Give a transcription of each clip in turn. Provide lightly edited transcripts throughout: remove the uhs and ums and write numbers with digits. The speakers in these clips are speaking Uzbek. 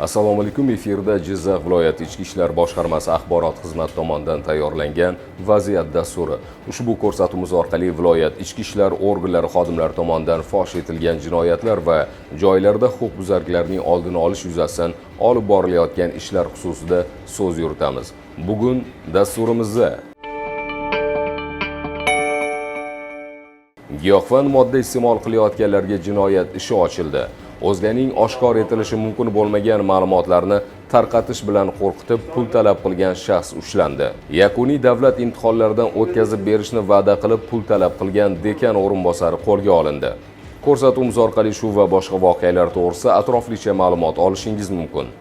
Assalomu alaykum. Efirda Jizzax viloyati Ichki ishlar boshqarmasi axborot xizmati tomonidan tayyorlangan vaziyat dasturi. Ushbu ko'rsatuvimiz orqali viloyat ichki ishlar organlari xodimlari tomonidan fosh etilgan jinoyatlar va joylarda huquqbuzarliklarning oldini olish yuzasidan olib borilayotgan ishlar xususida so'z yuritamiz. Bugun dasturimizda giyohvand modda iste'mol qilayotganlarga jinoyat ishi ochildi. O'zganing oshkor etilishi mumkin bo'lmagan ma'lumotlarni tarqatish bilan qo'rqitib pul talab qilgan shaxs ushlandi. Yakuniy davlat imtihonlaridan o'tkazib berishni va'da qilib pul talab qilgan dekan o'rinbosari qo'lga olindi. Ko'rsatuvimiz orqali shu va boshqa voqealar to'g'risida atroflicha ma'lumot olishingiz mumkin.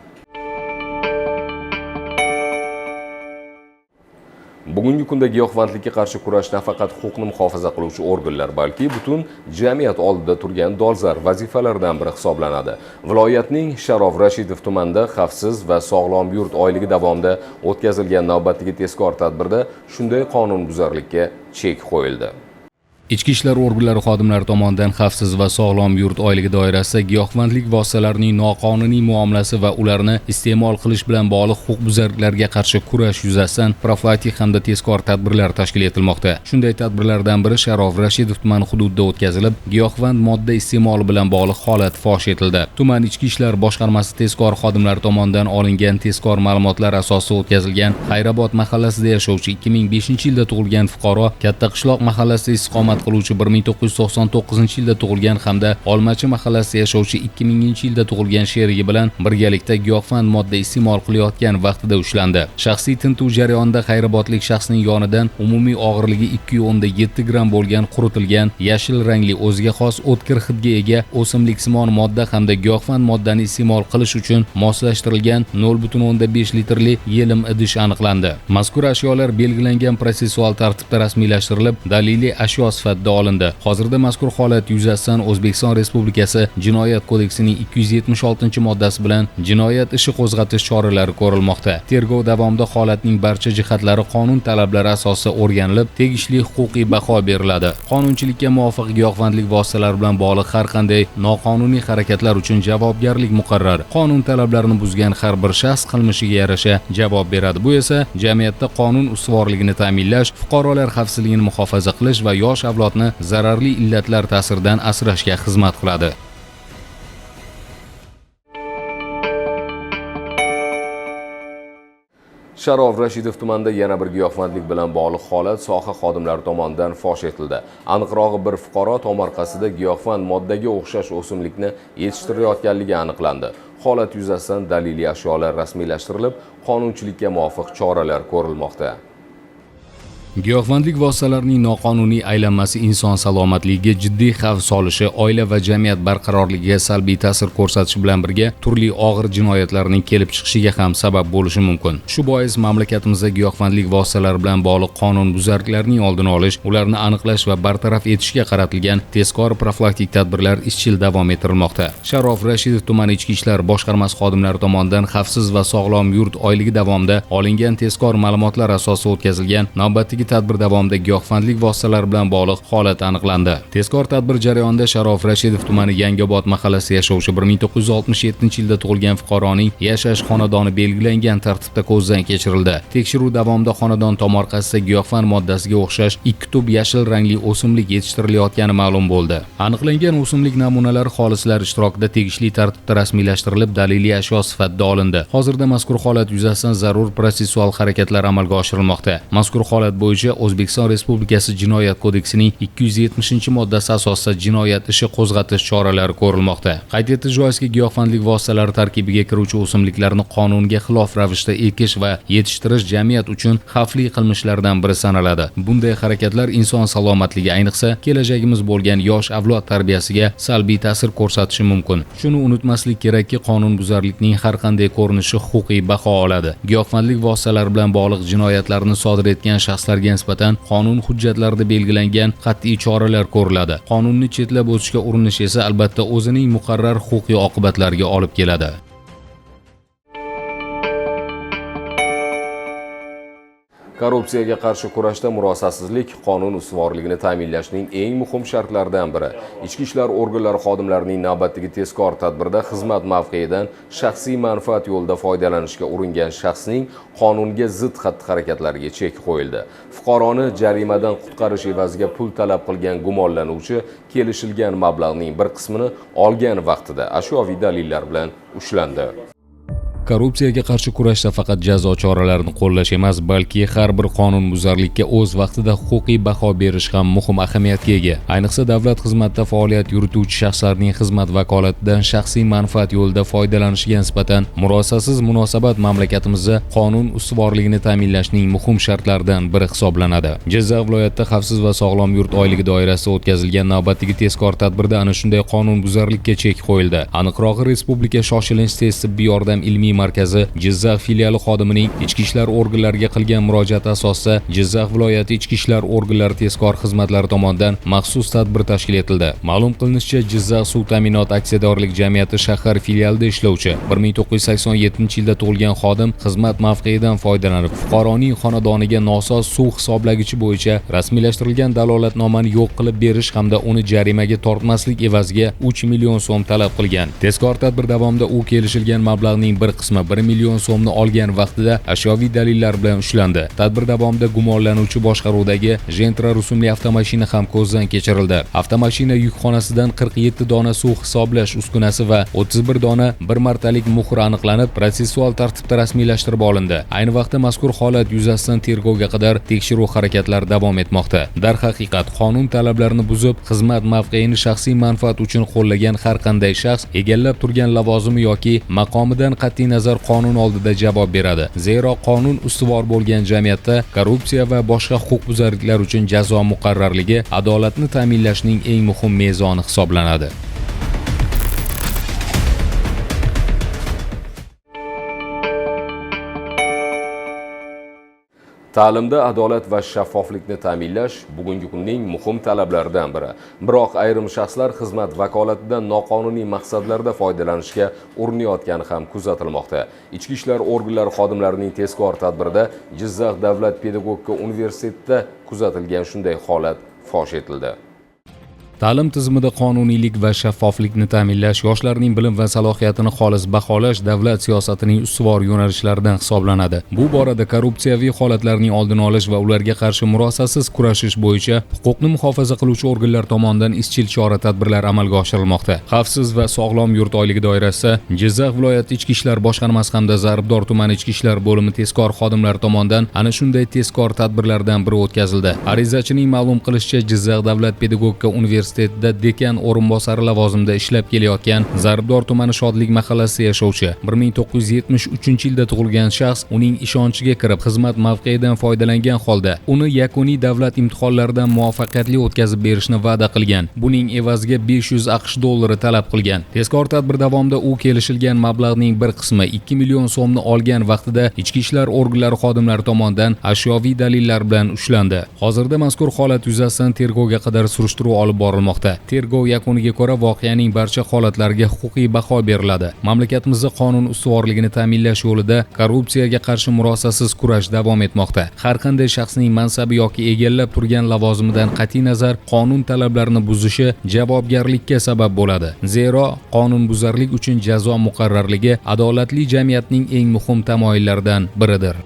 Bugungi kunda giyohvandlikka qarshi kurash nafaqat huquqni muhofaza qiluvchi organlar, balki butun jamiyat oldida turgan dolzarb vazifalardan biri hisoblanadi. Viloyatning Sharof Rashidov tumanida xavfsiz va sog'lom yurt oyligi davomida o'tkazilgan navbatdagi tezkor tadbirda shunday qonunbuzarlikka chek qo'yildi. Ichki ishlar organlari xodimlari tomonidan xavfsiz va sog'lom yurt oyligi doirasida giyohvandlik vositalarining noqonuniy muomalasi va ularni iste'mol qilish bilan bog'liq huquqbuzarliklarga qarshi kurash yuzasidan profilaktik hamda tezkor tadbirlar tashkil etilmoqda. Shunday tadbirlardan biri Sharof Rashidov tumani hududida o'tkazilib, giyohvand modda iste'moli bilan bog'liq holat fosh etildi. Tuman ichki ishlar boshqarmasi tezkor xodimlari tomonidan olingan tezkor ma'lumotlar asosida o'tkazilgan Xayrobod mahallasida yashovchi 2005-yilda tug'ilgan fuqaro Katta qishloq mahallasida istiqomat qiluvchi 1999-yilda tug'ilgan hamda Olmachi mahallasida yashovchi 2000-yilda tug'ilgan sherigi bilan birgalikda giyohvand modda iste'mol qilayotgan vaqtida ushlandi. Shaxsiy tintuv jarayonida xayrobodlik shaxsning yonidan umumiy og'irligi 2.7 gramm bo'lgan quritilgan yashil rangli o'ziga xos o'tkir hidga ega o'simliksimon modda hamda giyohvand moddani iste'mol qilish uchun moslashtirilgan 0.5 litrli yelim idish aniqlandi. Mazkur ashyolar belgilangan protsessual tartibda rasmiylashtirilib, daliliy ashyo sifatida olindi. Hozirda mazkur holat yuzasidan O'zbekiston Respublikasi Jinoyat kodeksining 276-moddasi bilan jinoyat ishi qo'zg'atish choralari ko'rilmoqda. Tergov davomida holatning barcha jihatlari qonun talablari asosida o'rganilib, tegishli huquqiy baho beriladi. Qonunchilikka muvofiq giyohvandlik vositalari bilan bog'liq har qanday noqonuniy harakatlar uchun javobgarlik muqarrar. Qonun talablarini buzgan har bir shaxs qilmishiga yarasha javob beradi. Bu esa jamiyatda qonun ustuvorligini ta'minlash, fuqarolar xavfsizligini muhofaza qilish va yosh avlodni zararli illatlar ta'siridan asrashga xizmat qiladi. Sharof Rashidov tumanida yana bir giyohvandlik bilan bog'liq holat soha xodimlari tomonidan fosh etildi. Aniqrog'i, bir fuqaro tomorqasida giyohvand moddaga o'xshash o'simlikni yetishtirayotganligi aniqlandi. Holat yuzasidan daliliy ashyolar rasmiylashtirilib, qonunchilikka muvofiq choralar ko'rilmoqda. Giyohvandlik vositalarining noqonuniy aylanmasi inson salomatligiga jiddiy xavf solishi, oila va jamiyat barqarorligiga salbiy ta'sir ko'rsatishi bilan birga turli og'ir jinoyatlarning kelib chiqishiga ham sabab bo'lishi mumkin. Shu bois mamlakatimizda giyohvandlik vositalari bilan bog'liq qonunbuzarliklarning oldini olish, ularni aniqlash va bartaraf etishga qaratilgan tezkor profilaktik tadbirlar izchil davom ettirilmoqda. Sharof Rashidov tumani ichki ishlar boshqarmasi xodimlari tomonidan xavfsiz va sog'lom yurt oyligi davomida olingan tezkor ma'lumotlar asosida o'tkazilgan navbatdagi tadbir davomida giyohvandlik vositalari bilan bog'liq holat aniqlandi. Tezkor tadbir jarayonida Sharof Rashidov tumani Yangiobod mahallasida yashovchi 1967-yilda tug'ilgan fuqaroning yashash xonadoni belgilangan tartibda ko'zdan kechirildi. Tekshiruv davomida xonadon tomorqasida giyohvand moddasiga o'xshash 2 tub yashil rangli o'simlik yetishtirilayotgani ma'lum bo'ldi. Aniqlangan o'simlik namunalari xolislar ishtirokida tegishli tartibda rasmiylashtirilib, daliliy ashyo sifatida olindi. Hozirda mazkur holat yuzasidan zarur protsessual harakatlar amalga oshirilmoqda. Mazkur holat bo'yicha O'zbekiston Respublikasi Jinoyat kodeksining 270-moddasi asosida jinoyat ishi qo'zg'atish choralari ko'rilmoqda. Qayd etish joizki, giyohvandlik vositalari tarkibiga kiruvchi o'simliklarni qonunga xilof ravishda ekish va yetishtirish jamiyat uchun xavfli qilmishlardan biri sanaladi. Bunday harakatlar inson salomatligi, ayniqsa kelajagimiz bo'lgan yosh avlod tarbiyasiga salbiy ta'sir ko'rsatishi mumkin. Shuni unutmaslik kerakki, qonunbuzarlikning har qanday ko'rinishi huquqiy baho oladi. Giyohvandlik vositalari bilan bog'liq jinoyatlarni sodir etgan shaxslarga nisbatan qonun hujjatlarida belgilangan qat'iy choralar ko'riladi. Qonunni chetlab o'tishga urinish esa albatta o'zining muqarrar huquqiy oqibatlariga olib keladi. Korrupsiyaga qarshi kurashda murosasizlik qonun ustuvorligini ta'minlashning eng muhim shartlaridan biri. Ichki ishlar organlari xodimlarining navbatdagi tezkor tadbirda xizmat mavqeidan shaxsiy manfaat yo'lida foydalanishga uringan shaxsning qonunga zid xatti-harakatlariga chek qo'yildi. Fuqaroni jarimadan qutqarish evaziga pul talab qilgan gumonlanuvchi kelishilgan mablag'ning bir qismini olgan vaqtida ashyoviy dalillar bilan ushlandi. Korrupsiyaga qarshi kurashda faqat jazo choralarini qo'llash emas, balki har bir qonunbuzarlikka o'z vaqtida huquqiy baho berish ham muhim ahamiyatga ega. Ayniqsa, davlat xizmatida faoliyat yurituvchi shaxslarning xizmat vakolatidan shaxsiy manfaat yo'lida foydalanishiga nisbatan murosasiz munosabat mamlakatimizda qonun ustuvorligini ta'minlashning muhim shartlaridan biri hisoblanadi. Jizzax viloyatida xavfsiz va sog'lom yurt oyligi doirasida o'tkazilgan navbatdagi tezkor tadbirda ana shunday qonunbuzarlikka chek qo'yildi. Aniqrog'i, Respublika shoshilinch tez tibbiy yordam ilmiy markazi Jizzax filiali xodimining ichki ishlar organlariga qilgan murojaati asosida Jizzax viloyati ichki ishlar organlari tezkor xizmatlari tomonidan maxsus tadbir tashkil etildi. Ma'lum qilinishicha, Jizzax suv ta'minoti aksiyadorlik jamiyati shahar filialida ishlovchi 1987-yilda tug'ilgan xodim xizmat mavqeidan foydalanib, fuqaroning xonadoniga nosoz suv hisoblagichi bo'yicha rasmiylashtirilgan dalolatnomani yo'q qilib berish hamda uni jarimaga tortmaslik evaziga 3 million so'm talab qilgan. Tezkor tadbir davomida u kelishilgan mablag'ning bir qismi 1 million so'mni olgan vaqtida ashyoviy dalillar bilan ushlandi. Tadbir davomida gumonlanuvchi boshqaruvidagi Gentra rusumli avtomashina ham ko'zdan kechirildi. Avtomashina yukxonasidan 47 dona suv hisoblash uskunasi va 31 dona bir martalik muhr aniqlanib, protsessual tartibda rasmiylashtirib olindi. Ayni vaqtda mazkur holat yuzasidan tergovga qadar tekshiruv harakatlari davom etmoqda. Darhaqiqat, qonun talablarini buzib, xizmat mavqeini shaxsiy manfaat uchun qo'llagan har qanday shaxs egallab turgan lavozimi yoki maqomidan qat'iy nazar qonun oldida javob beradi. Zero qonun ustuvor bo'lgan jamiyatda korrupsiya va boshqa huquqbuzarliklar uchun jazo muqarrarligi adolatni ta'minlashning eng muhim mezoni hisoblanadi. Ta'limda adolat va shaffoflikni ta'minlash bugungi kunning muhim talablaridan biri. Biroq ayrim shaxslar xizmat vakolatidan noqonuniy maqsadlarda foydalanishga urinayotgani ham kuzatilmoqda. Ichki ishlar organlari xodimlarining tezkor tadbirida Jizzax davlat pedagogika universitetida kuzatilgan shunday holat fosh etildi. Ta'lim tizimida qonuniylik va shaffoflikni ta'minlash, yoshlarning bilim va salohiyatini xolis baholash davlat siyosatining ustuvor yo'nalishlaridan hisoblanadi. Bu borada korrupsiyaviy holatlarning oldini olish va ularga qarshi murosasiz kurashish bo'yicha huquqni muhofaza qiluvchi organlar tomonidan izchil chora-tadbirlar amalga oshirilmoqda. Xavfsiz va sog'lom yurt oyligi doirasida Jizzax viloyati Ichki ishlar boshqarmasi hamda Zarbdor tumani Ichki ishlar bo'limi tezkor xodimlari tomonidan ana shunday tezkor tadbirlardan biri o'tkazildi. Arizachining ma'lum qilishicha, Jizzax davlat pedagogika universitetida dekan o'rinbosari lavozimida ishlab kelayotgan Zarbdor tumani Shodlik mahallasida yashovchi 1973-yilda tug'ilgan shaxs uning ishonchiga kirib, xizmat mavqeidan foydalangan holda uni yakuniy davlat imtihonlaridan muvaffaqiyatli o'tkazib berishni va'da qilgan. Buning evaziga 500 AQSh dollari talab qilgan. Tezkor tadbir davomida u kelishilgan mablag'ning bir qismi 2 million so'mni olgan vaqtida ichki ishlar organlari xodimlari tomonidan ashyoviy dalillar bilan ushlandi. Hozirda mazkur holat yuzasidan tergovga qadar surishtiruv olib borilmoqda. Tergov yakuniga ko'ra voqeaning barcha holatlariga huquqiy baho beriladi. Mamlakatimizda qonun ustuvorligini ta'minlash yo'lida korrupsiyaga qarshi murosasiz kurash davom etmoqda. Har qanday shaxsning mansabi yoki egallab turgan lavozimidan qat'iy nazar qonun talablarini buzishi javobgarlikka sabab bo'ladi. Zero qonunbuzarlik uchun jazo muqarrarligi adolatli jamiyatning eng muhim tamoyillaridan biridir.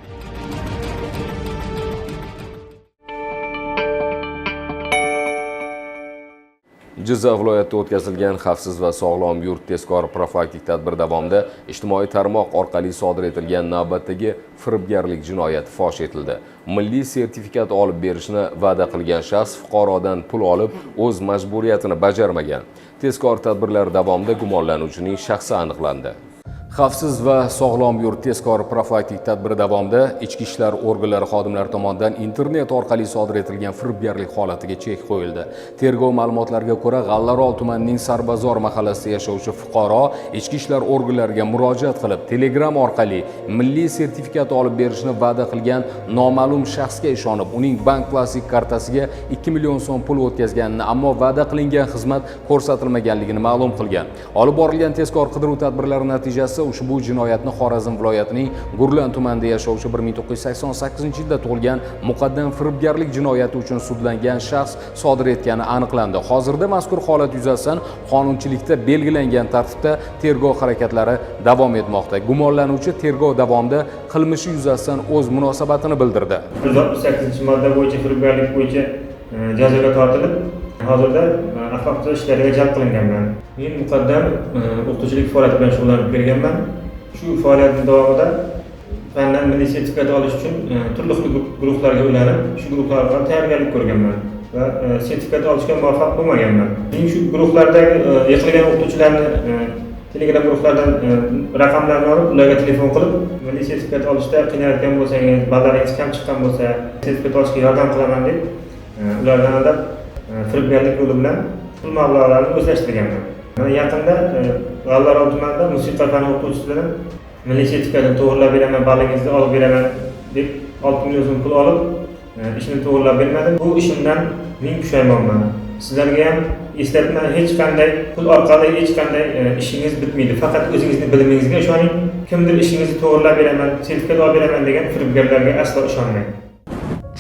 Jizzax viloyatida o'tkazilgan xavfsiz va sog'lom yurt tezkor profilaktik tadbir davomida ijtimoiy tarmoq orqali sodir etilgan navbatdagi firibgarlik jinoyati fosh etildi. Milliy sertifikat olib berishni va'da qilgan shaxs fuqarodan pul olib, o'z majburiyatini bajarmagan. Tezkor tadbirlar davomida gumonlanuvchining shaxsi aniqlandi. Xavfsiz va sog'lom yurt tezkor profilaktik tadbiri davomida ichki ishlar organlari xodimlari tomonidan internet orqali sodir etilgan firibgarlik holatiga chek qo'yildi. Tergov ma'lumotlariga ko'ra, G'allarol tumanining Sarbazor mahallasida yashovchi fuqaro ichki ishlar organlariga murojaat qilib, Telegram orqali milliy sertifikat olib berishni va'da qilgan noma'lum shaxsga ishonib, uning bank plastik kartasiga 2 million so'm pul o'tkazganini, ammo va'da qilingan xizmat ko'rsatilmaganligini ma'lum qilgan. Olib borilgan tezkor qidiruv tadbirlari natijasida ushbu jinoyatni Xorazm viloyatining Gurlan tumanida yashovchi 1988-yilda tug'ilgan muqaddam firibgarlik jinoyati uchun sudlangan shaxs sodir etgani aniqlandi. Hozirda mazkur holat yuzasidan qonunchilikda belgilangan tartibda tergov harakatlari davom etmoqda. Gumonlanuvchi tergov davomida qilmishi yuzasidan o'z munosabatini bildirdi. 168-modda bo'yicha firibgarlik bo'yicha jazoga tortilib, hozirda axloq tuzash ishlariga jalb qilinganman. Men muqaddam o'qituvchilik faoliyati bilan shug'ullanib kelganman. Shu faoliyatim davomida fandan milliy sertifikat olish uchun turli xil guruhlarga ulanib, shu guruhlar orqali tayyorgarlik ko'rganman va sertifikat olishga muvaffaq bo'lmaganman. Men shu guruhlardagi yiqilgan o'qituvchilarni Telegram guruhlardan raqamlarini olib, ularga telefon qilib, milliy sertifikat olishda qiynalayotgan bo'lsangiz, ballaringiz kam chiqqan bo'lsa, sertifikat olishga yordam qilaman deb ulardan aldab firibgarlik yo'li bilan pul mablag'larini o'zlashtirganman. Mana yaqinda G'allaorol tumanida musiqa fani o'qituvchisi bilan milliy sertifikatni to'g'rilab beraman, ballingizni olib beraman deb 6 million so'm pul olib, ishini to'g'rilab bermadim. Bu ishimdan ming pushaymonman. Sizlarga ham eslatma, hech qanday pul orqali hech qanday ishingiz bitmaydi. Faqat o'zingizni bilimingizga ishoning. Kimdir ishingizni to'g'rilab beraman, sertifikat olib beraman degan firibgarlarga aslo ishonmang.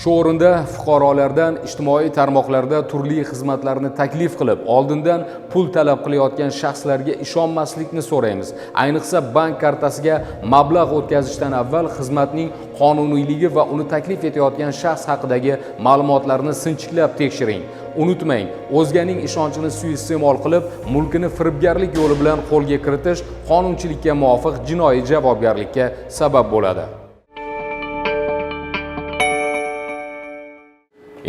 Shu o'rinda fuqarolardan ijtimoiy tarmoqlarda turli xizmatlarni taklif qilib, oldindan pul talab qilayotgan shaxslarga ishonmaslikni so'raymiz. Ayniqsa bank kartasiga mablag' o'tkazishdan avval xizmatning qonuniyligi va uni taklif etayotgan shaxs haqidagi ma'lumotlarni sinchiklab tekshiring. Unutmang, o'zganing ishonchini suiiste'mol qilib, mulkini firibgarlik yo'li bilan qo'lga kiritish qonunchilikka muvofiq jinoiy javobgarlikka sabab bo'ladi.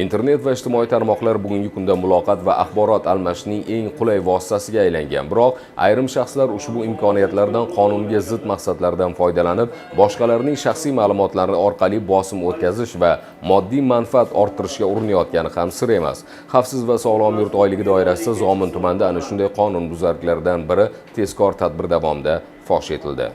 Internet va ijtimoiy tarmoqlar bugungi kunda muloqot va axborot almashishning eng qulay vositasiga aylangan. Biroq ayrim shaxslar ushbu imkoniyatlardan qonunga zid maqsadlardan foydalanib, boshqalarning shaxsiy ma'lumotlarini orqali bosim o'tkazish va moddiy manfaat orttirishga urinayotgani ham sir emas. Xavfsiz va sog'lom yurt oyligi doirasida Zomin tumanida ana shunday qonunbuzarliklardan biri tezkor tadbir davomida fosh etildi.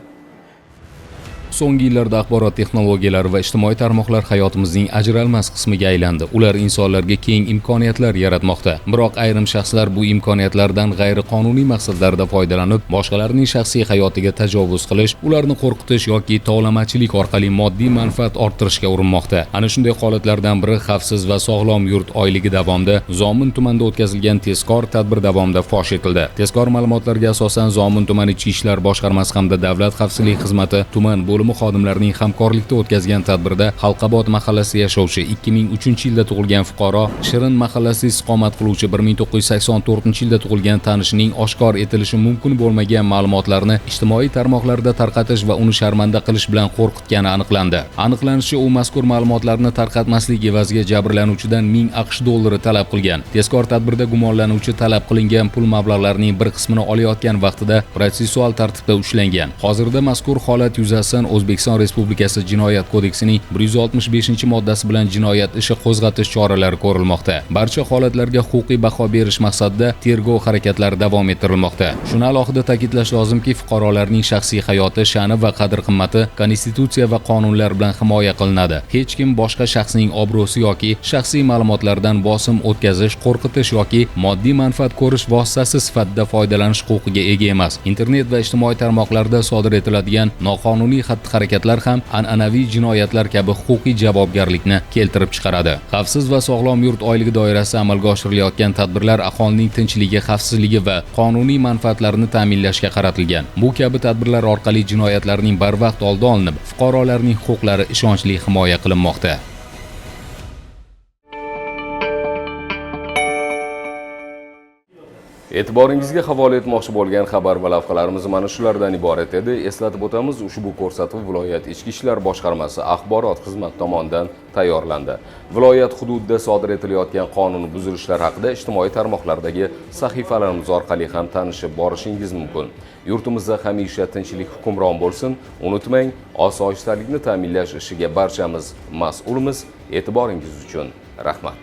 So'nggi yillarda axborot texnologiyalari va ijtimoiy tarmoqlar hayotimizning ajralmas qismiga aylandi. Ular insonlarga keng imkoniyatlar yaratmoqda. Biroq ayrim shaxslar bu imkoniyatlardan g'ayriqonuniy maqsadlarda foydalanib, boshqalarning shaxsiy hayotiga tajovuz qilish, ularni qo'rqitish yoki tovlamachilik orqali moddiy manfaat orttirishga urinmoqda. Ana shunday holatlardan biri xavfsiz va sog'lom yurt oyligi davomida Zomin tumanida o'tkazilgan tezkor tadbir davomida fosh etildi. Tezkor ma'lumotlarga asosan Zomin tumani Ichki ishlar boshqarmasi hamda Davlat xavfsizlik xizmati tuman bo'limi xodimlarining hamkorlikda o'tkazgan tadbirda Xalqobod mahallasida yashovchi 2003-yilda tug'ilgan fuqaro Shirin mahallasida istiqomat qiluvchi 1984-yilda tug'ilgan tanishining oshkor etilishi mumkin bo'lmagan ma'lumotlarni ijtimoiy tarmoqlarda tarqatish va uni sharmanda qilish bilan qo'rqitgani aniqlandi. Aniqlanishicha, u mazkur ma'lumotlarni tarqatmaslik evaziga jabrlanuvchidan 1000 AQSh dollari talab qilgan. Tezkor tadbirda gumonlanuvchi talab qilingan pul mablag'larining bir qismini olayotgan vaqtida protsessual tartibda ushlangan. Hozirda mazkur holat yuzasidan O'zbekiston Respublikasi Jinoyat kodeksining 165-moddasi bilan jinoyat ishi qo'zg'atish choralari ko'rilmoqda. Barcha holatlarga huquqiy baho berish maqsadida tergov harakatlari davom ettirilmoqda. Shuni alohida ta'kidlash lozimki, fuqarolarning shaxsiy hayoti, sha'ni va qadr-qimmati konstitutsiya va qonunlar bilan himoya qilinadi. Hech kim boshqa shaxsning obro'si yoki shaxsiy ma'lumotlaridan bosim o'tkazish, qo'rqitish yoki moddiy manfaat ko'rish vositasi sifatida foydalanish huquqiga ega emas. Internet va ijtimoiy tarmoqlarda sodir etiladigan noqonuniy xatti-harakatlar ham an'anaviy jinoyatlar kabi huquqiy javobgarlikni keltirib chiqaradi. Xavfsiz va sog'lom yurt oyligi doirasida amalga oshirilayotgan tadbirlar aholining tinchligi, xavfsizligi va qonuniy manfaatlarini ta'minlashga qaratilgan. Bu kabi tadbirlar orqali jinoyatlarning barvaqt oldi olinib, fuqarolarning huquqlari ishonchli himoya qilinmoqda. E'tiboringizga havola etmoqchi bo'lgan xabar va lavhalarimiz mana shulardan iborat edi. Eslatib o'tamiz, ushbu ko'rsatuv viloyat Ichki ishlar boshqarmasi axborot xizmati tomonidan tayyorlandi. Viloyat hududida sodir etilayotgan qonun buzilishlar haqida ijtimoiy tarmoqlardagi sahifalarimiz orqali ham tanishib borishingiz mumkin. Yurtimizda hamisha tinchlik hukmron bo'lsin. Unutmang, osoyishtalikni ta'minlash ishiga barchamiz mas'ulmiz. E'tiboringiz uchun rahmat.